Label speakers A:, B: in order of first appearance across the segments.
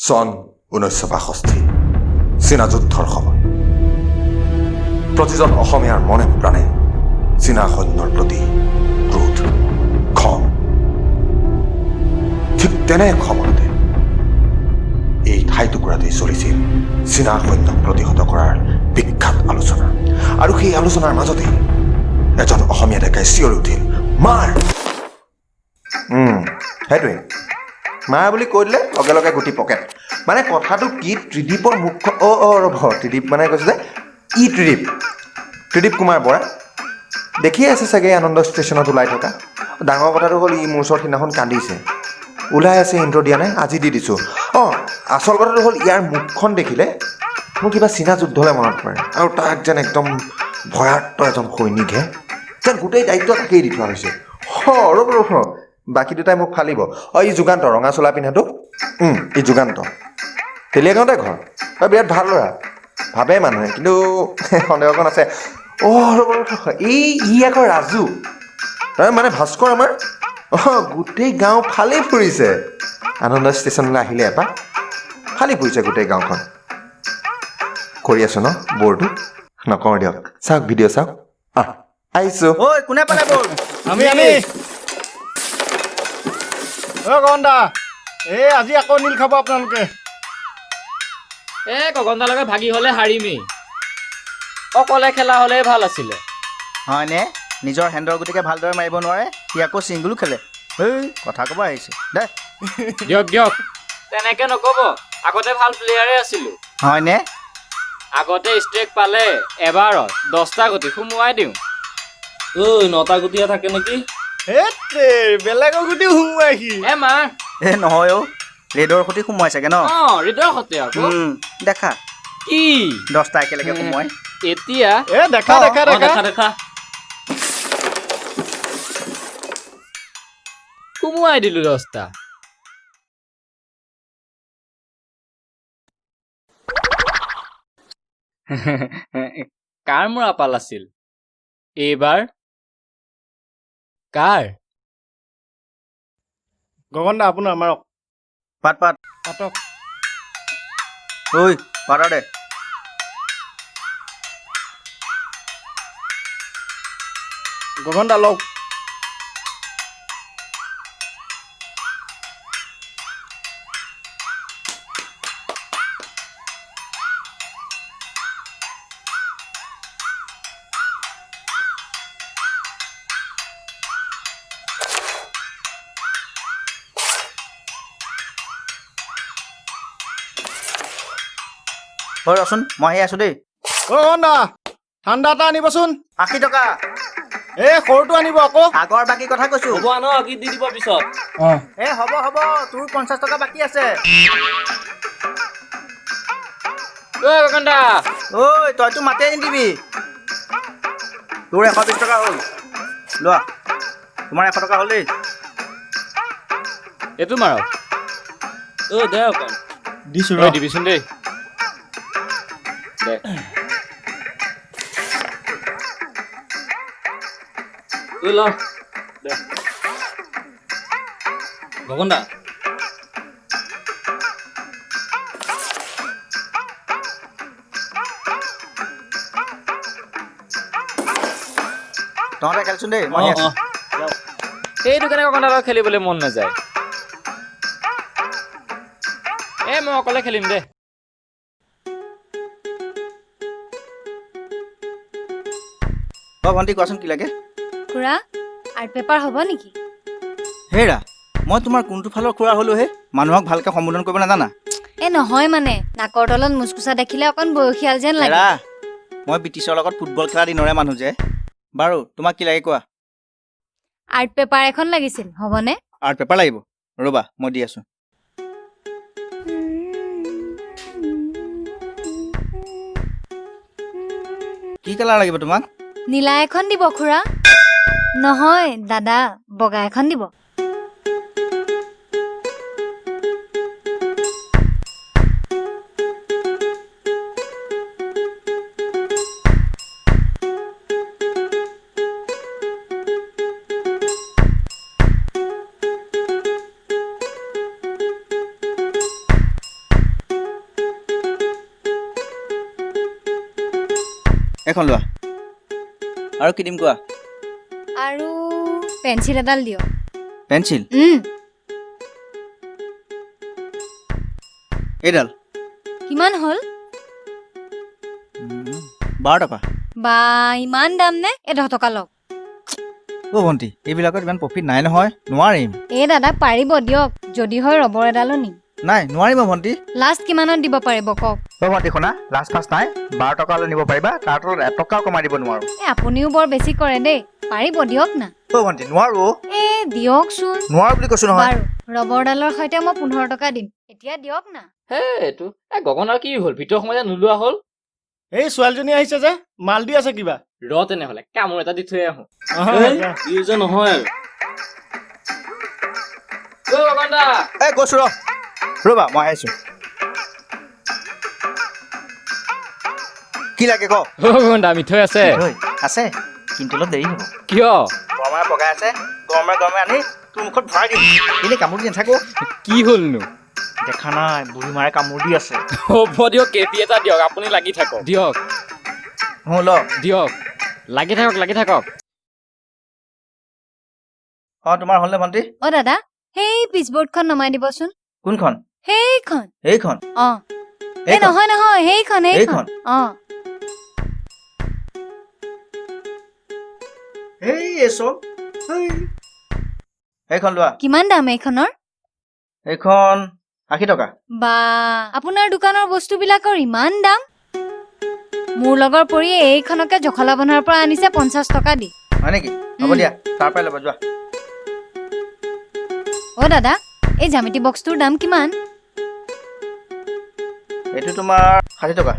A: চন 1962, চীনা যুদ্ধৰ সময়। প্ৰতিজন অসমীয়াৰ মনে প্ৰাণে চীনা সৈন্যৰ প্ৰতি ক্ৰোধ, খং। ঠিক তেনে এক সময়তে এই ঠাই টুকুৰাতেই চলিছিল চীনা সৈন্যক প্ৰতিহত কৰাৰ বিখ্যাত আলোচনা। আৰু সেই আলোচনাৰ মাজতেই এজন অসমীয়া ডেকাই চিঞৰি উঠিল, মাৰ! সেইটোৱে মাৰ বুলি কৈ দিলে লগে লগে গুটি পকেট। মানে কথাটো কি, ত্ৰিদীপৰ মুখ্য অ' ৰ'ব, ত্ৰিদীপ মানে কৈছে যে ই ত্ৰিদীপ, ত্ৰিদীপ কুমাৰ বৰা দেখিয়ে আছে চাগে আনন্দ ষ্টেচনত ওলাই থকা। ডাঙৰ কথাটো হ'ল ই মোৰ ওচৰত সিদিনাখন কান্দিছে, ওলাই আছে, ইণ্ট্ৰ দিয়া নাই, আজি দি দিছোঁ। অঁ, আচল কথাটো হ'ল ইয়াৰ মুখখন দেখিলে মোৰ কিবা চীনা যুদ্ধলৈ মনত পৰে, আৰু তাক যেন একদম ভয়াৰ্ত এজন সৈনিকহে যেন গোটেই দায়িত্ব তাকেই দি থোৱা হৈছে। ৰ'ব ৰ'ব, বাকী দুটাই মোক ফালিব। অঁ, ই যুগান্ত, ৰঙা চোলা পিন্ধাটো, ই যুগান্ত, তেলীয়াগাঁৱতে ঘৰ, বিৰাট ভাল ল'ৰা ভাবে মানুহে, কিন্তু সন্দেহ অকণ আছে। অঁ ৰ'ব ৰ'ব, এই ই আকৌ ৰাজু, মানে ভাস্কৰ আমাৰ। অঁ, গোটেই গাঁও ফালি ফুৰিছে। আনন্দ ষ্টেচনলৈ আহিলে এপাক ফালি ফুৰিছে গোটেই গাঁওখন। কৰি আছোঁ ন ব'ৰটো, নকওঁ দিয়ক, চাওক ভিডিঅ' চাওক। আহ আহিছোঁ।
B: ঐ কোনে পালে ব'ৰ?
C: আমি আমি। অ গগনদা, এই আজি আকৌ নীল খাব আপোনালোকে।
D: এ গগনদাৰ লগত ভাগি হ'লে হাৰিমেই, অকলে খেলা হ'লে ভাল আছিলে।
B: হয়নে? নিজৰ হেণ্ডৰ গুটিকে ভালদৰে মাৰিব নোৱাৰে, সি আকৌ ছিংগুলো খেলে। এই কথা ক'ব আহিছে দে।
D: দিয়ক দিয়ক, তেনেকে নক'ব, আগতে ভাল প্লেয়াৰে আছিলোঁ।
B: হয়নে?
D: আগতে ষ্ট্ৰেক পালে এবাৰত 10টা গুটি সোমোৱাই দিওঁ।
E: ঐ 9টা গুটিয়ে থাকে নেকি?
C: বেলেগৰ গুটি সোমোৱাই সি।
D: এ মাৰ।
B: এ নহয় অ', ৰেডৰ সৈতে সোমোৱাই চাগে ন?
D: অঁ, ৰেডৰ সৈতে আকৌ।
B: দেখা
D: কি
B: 10টা একেলগে সোমোৱাই
D: এতিয়া।
C: এ দেখা দেখা দেখা
E: দেখা,
D: সোমোৱাই দিলো 10টা। কাৰ মৰা পাল আছিল এইবাৰ? কাৰ?
C: গগনদা আপোনাৰ মাৰক।
B: পাত পাত
C: পাতক।
B: ঐ পাতা দে।
C: গগনদা লওক।
B: হয় ৰচোন, মই আহি আছোঁ দেই।
C: অ গগনদা, ঠাণ্ডা এটা আনিবচোন।
B: 80 টকা।
C: এই সৰুটো আনিব আকৌ।
B: আগৰ বাকী কথা কৈছোঁ।
E: হ'ব আন, কি দি দিব পিছত।
B: এ হ'ব হ'ব, তোৰ 50 টকা বাকী আছে।
D: ঐ গগনদা।
B: ঐ তইতো মাতেই নিদিবি। তোৰ 120 টকা হ'ল, লোৱা। তোমাৰ 100 টকা হ'ল দেই।
D: এইটো মাৰক।
E: ঐ দে অকণ।
C: দিছোঁ
D: ৰ, দিবিচোন দেই। দে।
E: ঐ ল দে। গগনদা।
B: তহঁতে খেলচোন দেই, মই আছোঁ।
D: সেইটো কাৰণে গগনদাৰ লগত খেলিবলৈ মন নাযায়। এ মই অকলে খেলিম দে।
B: অ ভণ্টি কোৱাচোন কি লাগে?
F: খুৰা, আৰ্ট পেপাৰ হ'ব নেকি?
B: হেৰা, মই তোমাৰ কোনটো ফালৰ খুৰা হ'লো হে? মানুহক ভালকৈ সম্বোধন কৰিব নাজানা?
F: এ নহয় মানে, নাকৰ তলত মুচকুচা দেখিলে অকণ বয়সীয়াল যেন লাগে।
B: হেৰা, মই ব্ৰিটিছৰ লগত ফুটবল খেলা দিনৰে মানুহ যে। বাৰু তোমাক কি লাগে কোৱা?
F: আৰ্ট পেপাৰ এখন লাগিছিল, হ'বনে?
B: আৰ্ট পেপাৰ লাগিব? ৰ'বা মই দি আছোঁ। কি কালাৰ লাগিব তোমাক?
F: নীলা এখন দিব খুৰা। নহয় দাদা, বগা এখন দিব।
B: এখন লোৱা। আৰু কি দিম কোৱা?
F: আৰু পেঞ্চিল এডাল দিয়ক।
B: পেঞ্চিল? এইডাল।
F: কিমান হ'ল?
B: 12 টকা।
F: বা, ইমান দাম নে? এই 10 টকা লওক।
B: অ' ভণ্টি, এইবিলাকত ইমান প্ৰফিট নাই নহয়, নোৱাৰিম।
F: এই দাদা, পাৰিব দিয়ক। যদি হয় ৰবৰ এডালো নিম।
B: নাই, নোৱাৰিম অ' ভণ্টি।
F: লাষ্ট কিমানত দিব পাৰিব কওক?
B: অ' ভণ্টি শুনা, লাষ্ট ফাষ্ট নাই, 12 টকা হ'লে নিব পাৰিবা, তাৰ তলত 1 টকাও কমাই দিব নোৱাৰো।
F: এই আপুনিও বৰ বেছি কৰে দেই, পাৰিব দিয়ক না।
B: অ' ভণ্টি, নোৱাৰো।
F: এই দিয়কচোন।
B: নোৱাৰো বুলি কৈছো নহয়।
F: বাৰু, ৰবৰডালৰ সৈতে মই 15 টকা দিম, এতিয়া দিয়ক না।
D: হে এইটো এই গগনাৰ কি হ'ল, ভিতৰ সোমাই যে নোলোৱা হ'ল?
C: এই ছোৱালীজনী আহিছে যে, মাল দি আছে কিবা।
D: ৰ তেনেহ'লে কামোৰ এটা দি থৈ আহো।
E: ই যে নহয় আৰু। ঐ গগন দা।
B: এই গৈছো, ৰ ৰ'বা, মই আহিছো। কি লাগে ক?
D: অ গগন দা, মিঠৈ আছে?
B: মিঠৈ আছে, কিন্তু অলপ দেৰি হ'ব।
D: কিয়?
B: গৰমে পগাই আছে, গৰমে গৰমে আনি তোৰ মুখত ভৰাই দিম। এনেই কামোৰ দি নাথাকো।
D: কি হ'লনো?
B: দেখা নাই, বুঢ়ী মাৰে কামোৰ দি আছে।
D: হ'ব দিয়ক, কেপি এটা দিয়ক, আপুনি লাগি থাকক। দিয়ক।
B: ল।
D: দিয়ক, লাগি থাকক, লাগি থাকক।
B: অ, তোমাৰ হ'লনে ভণ্টি?
F: অ দাদা, সেই পিচবৰ্ডখন নমাই দিবচোন।
B: কোনখন?
F: সেইখন।
B: এইখন?
F: অ। এই নহয় নহয়, সেইখন, সেইখন। অ।
B: এইখন লোৱা।
F: কিমান দাম এইখনৰ?
B: এইখন 80 টকা।
F: বা, আপোনাৰ দোকানৰ বস্তুবিলাকৰ ইমান দাম? মোৰ লগৰ পৰিয়ে এইখনকে জখলা বন্ধাৰ পৰা আনিছে 50 টকা দি।
B: হয় নেকি? হ'ব দিয়া, তাৰ পৰাই ল'বা যোৱা।
F: অ দাদা, এই জ্যামিতি বক্সটোৰ দাম কিমান?
B: এইটো তোমাৰ 60 টকা।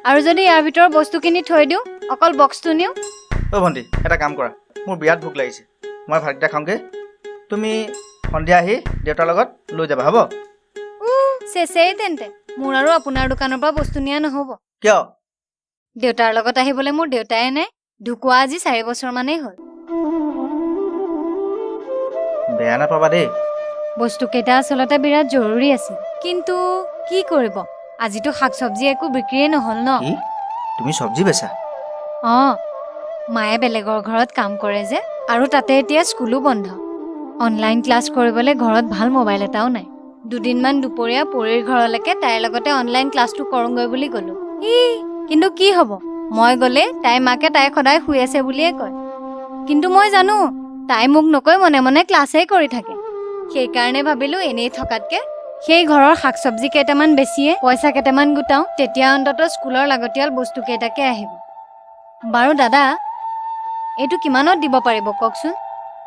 F: আৰু যদি ইয়াৰ ভিতৰৰ বস্তুখিনি থৈ দিওঁ, অকল বক্সটো নিওঁ?
B: অ ভণ্টি, এটা কাম কৰা, মোৰ বিৰাট ভোক লাগিছে, মই ভাতকেইটা খাওঁগৈ, তুমি সন্ধিয়া আহি দেউতাৰ লগত লৈ যাবা, হ'ব?
F: চেচেই তেন্তে, মোৰ আৰু আপোনাৰ দোকানৰ পৰা বস্তু নিয়া নহ'ব।
B: কিয়?
F: দেউতাৰ লগত আহিবলৈ মোৰ দেউতাই নাই, ঢুকোৱা আজি 4 বছৰমানেই হ'ল।
B: বেয়া নাপাবা দেই।
F: বস্তুকেইটা আচলতে বিৰাট জৰুৰী আছিল, কিন্তু কি কৰিব, আজিতো শাক চব্জি একো বিক্ৰীয়ে নহ'ল ন।
B: কি, তুমি চব্জি বেচা?
F: অ, মায়ে বেলেগৰ ঘৰত কাম কৰে যে, আৰু তাতে এতিয়া স্কুলো বন্ধ, অনলাইন ক্লাছ কৰিবলৈ ঘৰত ভাল মোবাইল এটাও নাই। দুদিনমান দুপৰীয়া পৰীৰ ঘৰলৈকে তাইৰ লগতে অনলাইন ক্লাছটো কৰোঁগৈ বুলি গ'লো। ই কিন্তু কি হ'ব, মই গ'লে তাইৰ মাকে তাই সদায় শুই আছে বুলিয়ে কয়, কিন্তু মই জানো তাই মোক নকৈ মনে মনে ক্লাছেই কৰি থাকে। সেইকাৰণে ভাবিলোঁ এনেই থকাতকৈ সেই ঘৰৰ শাক চব্জি কেইটামান বেছিয়ে পইচা কেইটামান গোটাওঁ, তেতিয়া অন্ততঃ স্কুলৰ লাগতিয়াল বস্তু কেইটাকে আহিব। বাৰু দাদা, এইটো কিমানত দিব পাৰিব কওকচোন?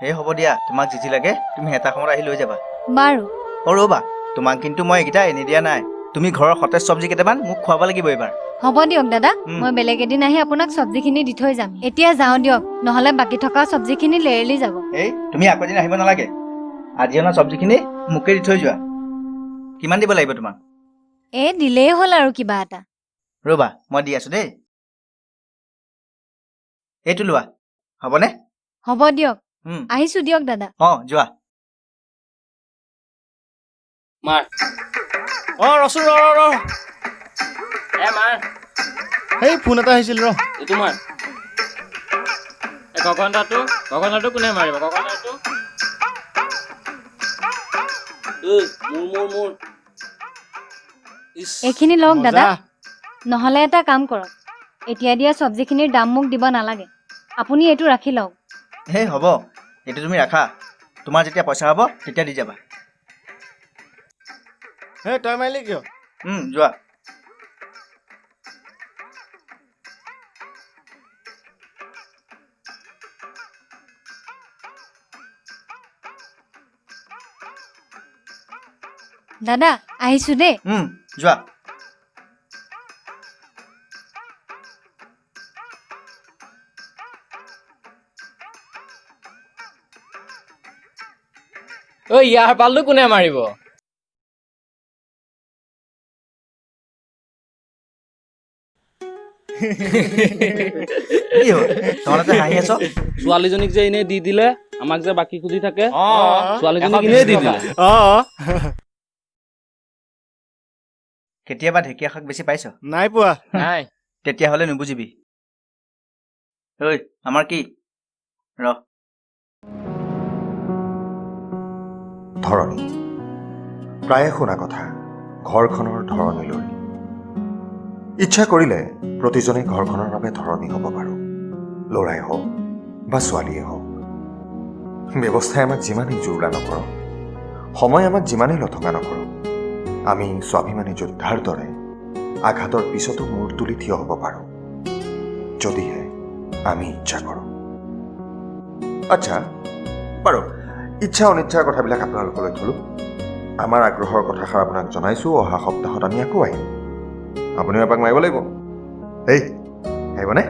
B: এই হ'ব দিয়া, তোমাক যি যি লাগে তুমি এটা সময়ত আহি লৈ যাবা।
F: বাৰু।
B: অ ৰ'বা, তোমাক কিন্তু মই এইকেইটা এনে দিয়া নাই, তুমি ঘৰৰ সতেজ চব্জি কেইটামান মোক খুৱাব লাগিব এইবাৰ।
F: হ'ব দিয়ক দাদা, মই বেলেগ এদিন আহি আপোনাক চব্জিখিনি দি থৈ যাম। এতিয়া যাওঁ দিয়ক, নহ'লে বাকী থকা চব্জিখিনি লেৰেলি যাব।
B: এই তুমি আকৌ এদিন আহিব নালাগে, আজি অনা চব্জিখিনি মোকে দি থৈ যোৱা। কিমান দিব লাগিব তোমাক?
F: এই দিলেই হ'ল আৰু কিবা এটা।
B: ৰ'বা, মই দি আছো দেই। এইটো লোৱা, হ'বনে?
F: হ'ব দিয়ক, আহিছো দিয়ক দাদা।
B: অ যোৱা।
D: মাৰ।
C: অ ৰচোন, ৰ ৰ ৰ।
D: এ মাৰ।
C: এই ফোন এটা আহিছিল, ৰ।
D: এইটো মাৰ। এই গগনদাটো, গগনদাটো কোনে মাৰিব? গগনদাটো।
E: মোৰ মোৰ মোৰ।
F: এইখিনি লওক দাদা, নহ'লে এটা কাম কৰক, এতিয়া দিয়া চব্জিখিনিৰ দাম মোক দিব নালাগে, আপুনি এইটো ৰাখি লওক।
B: সেই হ'ব, এইটো তুমি ৰাখা, তোমাৰ যেতিয়া পইচা হ'ব তেতিয়া দি যাবা।
C: হে তই মাৰিলি কিয়?
B: যোৱা।
F: দাদা আহিছো দেই।
B: যোৱা।
D: ঐ ইয়াৰ পালটো কোনে মাৰিব?
B: কি হ'ল, তহঁতে হাঁহি আছ?
E: ছোৱালীজনীক যে এনেই দি দিলে, আমাক যে বাকী খুজি থাকে, ছোৱালীজনীক এনেই দি দিলে।
B: কেতিয়াবা ঢেকীয়া শাক বেছি পাইছ?
C: নাই পোৱা।
D: নাই।
B: তেতিয়াহ'লে নুবুজিবি। ঐ, আমাৰ কি ৰ।
A: ধৰণী, প্ৰায়ে শুনা কথা, ঘৰখনৰ ধৰণী লৈ। ইচ্ছা কৰিলে প্ৰতিজনে ঘৰখনৰ বাবে ধৰণী হ'ব পাৰোঁ, ল'ৰাই হওক বা ছোৱালীয়ে হওক। ব্যৱস্থাই আমাক যিমানেই জোৰলা নকৰক, সময় আমাক যিমানেই লঠঙা নকৰক, আমি স্বাভিমানী যোদ্ধাৰ দৰে আঘাতৰ পিছতো মূৰ তুলি থিয় হ'ব পাৰোঁ, যদিহে আমি ইচ্ছা কৰোঁ। আচ্ছা বাৰু, ইচ্ছা অনিচ্ছাৰ কথাবিলাক আপোনালোকলৈ থলোঁ। আমাৰ আগ্ৰহৰ কথাষাৰ আপোনাক জনাইছোঁ। অহা সপ্তাহত আমি আকৌ আহিম, আপুনিও এপাক মাৰিব লাগিব। এই আহিবনে?